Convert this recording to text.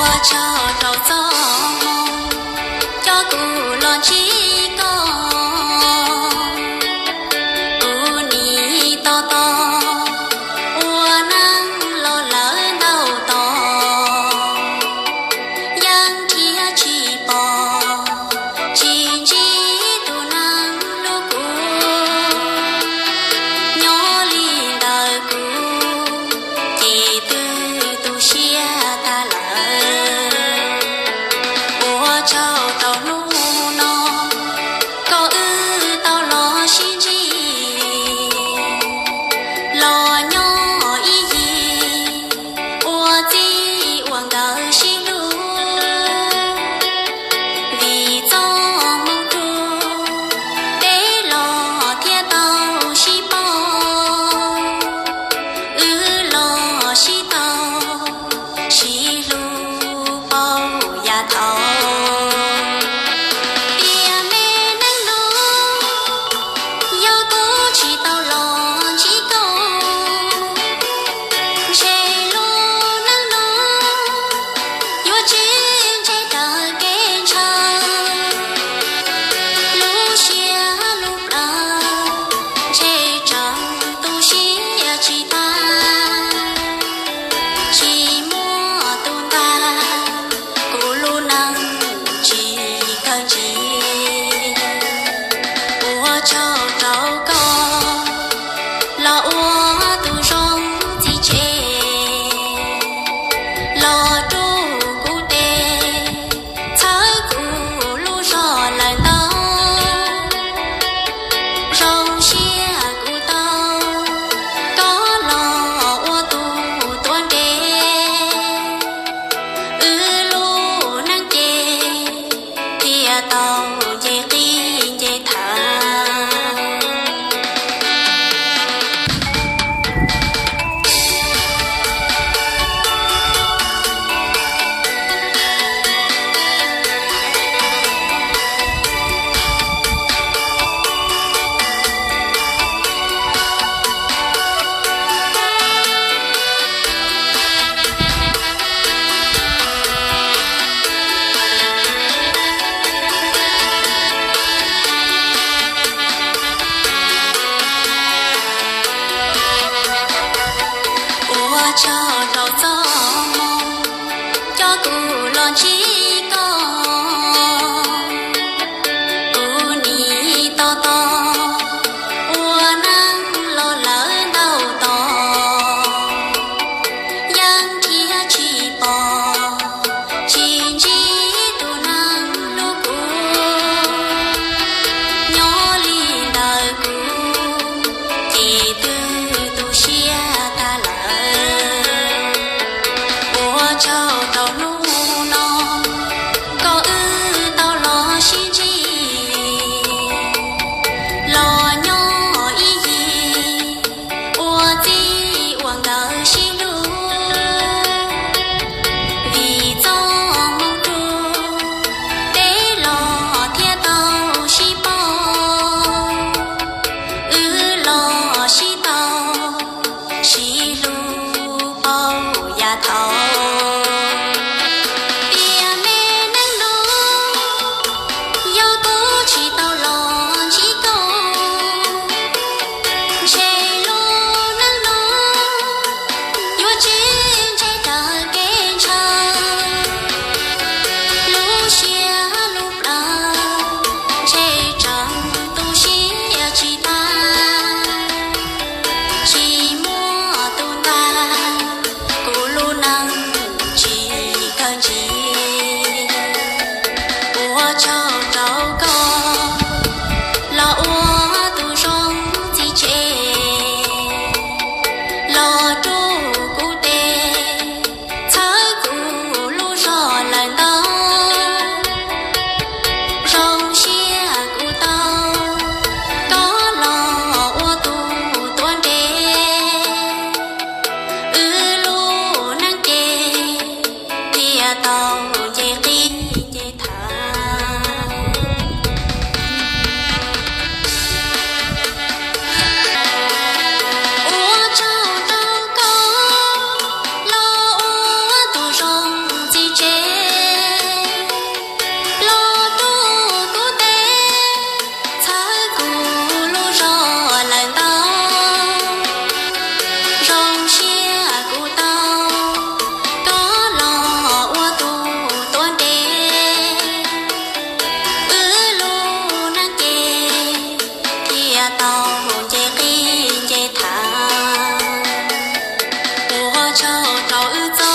Ua tsaug rau txoj hmoo coj kuv los ntsib koj, kuv nim tos tos ua neej los lawm ntau tos, yeej nrhiav tsis pom, tsis ntsib tus neeg hlub kuv. Nyob li ntawd kuv ces twb tu siab tag lawm. Ua tsaug rau hnub no koj wb tau los sib ntsib, los nyob ib yig ua txij ua nkawm sib hlub. Vim txoj hmoo rua peb los thiaj tau sib paub, wb los sib tau sib hlub paub yav thaud. Tiam me neej no yog kuv tsis tau los ntsib koj, ntshe lub neej no yuav tsis ntsib raws kev ntshaw. Lub siab lub plawv ntshe tseem tu siab tsis tag, tsis muaj tus npaj kuv lub neej tsis kawg ntsis. Ua tsaug rau koj los ua tus zoo txiv tsev, los rub kuv tes, txhawb kuv lub zog lawm ntau, zoo siab kuv tau koj los ua tus tuav nres. Wb lub neej ces thiaj tau nce qib nce thav. Ua tsaug rau txoj hmoo coj kuv los ntsib koj, kuv nim tos tos ua neej los lawm ntau tos, yeej nrhiav tsis pom, tsis ntsib tus neeg hlub kuv. Nyob li ntawd kuv ces twb tu siab tag lawm. tau wb